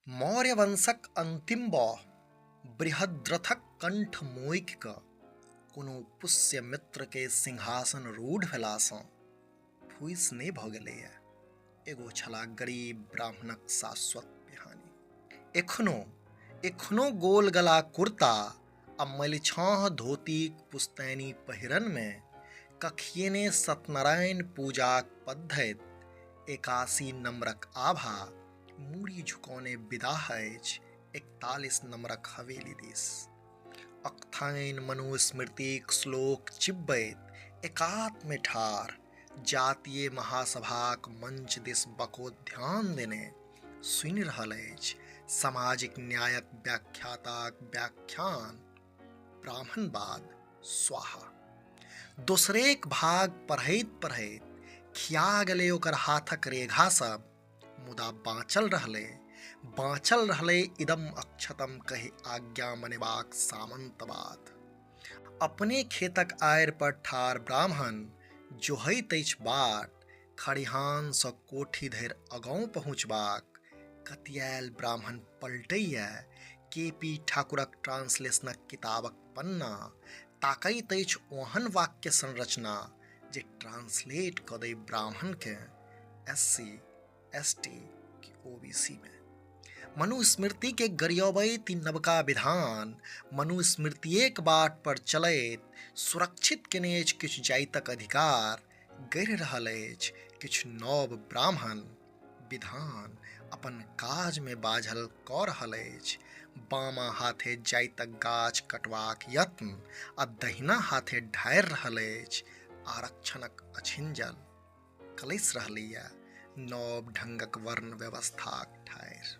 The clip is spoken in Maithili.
मौर्य वंशक अन्तिम बौह बृहद्रथक कंठ मोकि कऽ कोनो पुष्यमित्र के सिंहासन रूढ़ भेलासँ फूसि नहि भऽ गेलैए। एगो छला गरीब ब्राह्मणक शाश्वत पिहानी। एखनो एखनो गोल गला कुर्ता आ मलिछाँह धोतीक पुस्तैनी पहिरनमे कखियेने सत्यनारायण पूजाक पद्धति 81 नम्बरक आभा मूड़ी झुकौने विदाह अछि 41 नम्बरक हवेली दिस। अकथाइन मनुस्मृतिक श्लोक चिबैत एकातमे ठाढ़ जातीय महासभाक मंच दिस बको ध्यान देने सुनि रहल अछि सामाजिक न्यायक व्याख्याताक व्याख्यान। ब्राह्मणवाद स्वाहा। दोसरेक भाग पढ़ैत पढ़ैत खिया गेलै ओकर हाथक रेघा सब, मुदा बाँचल रहलै, बाँचल रहलै इदम अक्षतम कहि आज्ञा मनेबाक सामंतवाद। अपने खेतक आड़ि पर ठाढ़ ब्राह्मण जोहैत अछि बाट खरिहानसँ कोठी धरि अगाउँ पहुँचबाक। कतियायल ब्राह्मण पलटैए के पी ठाकुरक ट्रांसलेशनक किताबक पन्ना, ताकैत अछि ओहन वाक्य संरचना जे ट्रांसलेट कऽ दै ब्राह्मणकेँ एस सी, एस टी कि ओ बी सी मे। मनुस्मृति के गरियबैत ई नवका विधान मनुस्मृतिएक बाट पर चलैत सुरक्षित केने अछि किछु जातिक अधिकार, गढ़ि रहल अछि किछु नव ब्राह्मण विधान अपन काज मे बाझल कऽ रहल अछि बामा हाथे जातिक गाछ कटबाक यत्न आ दहिना हाथे ढारि रहल अछि आरक्षणक अछिंजल। कलसि रहलैए नव ढंगक वर्ण व्यवस्थाक ठारि।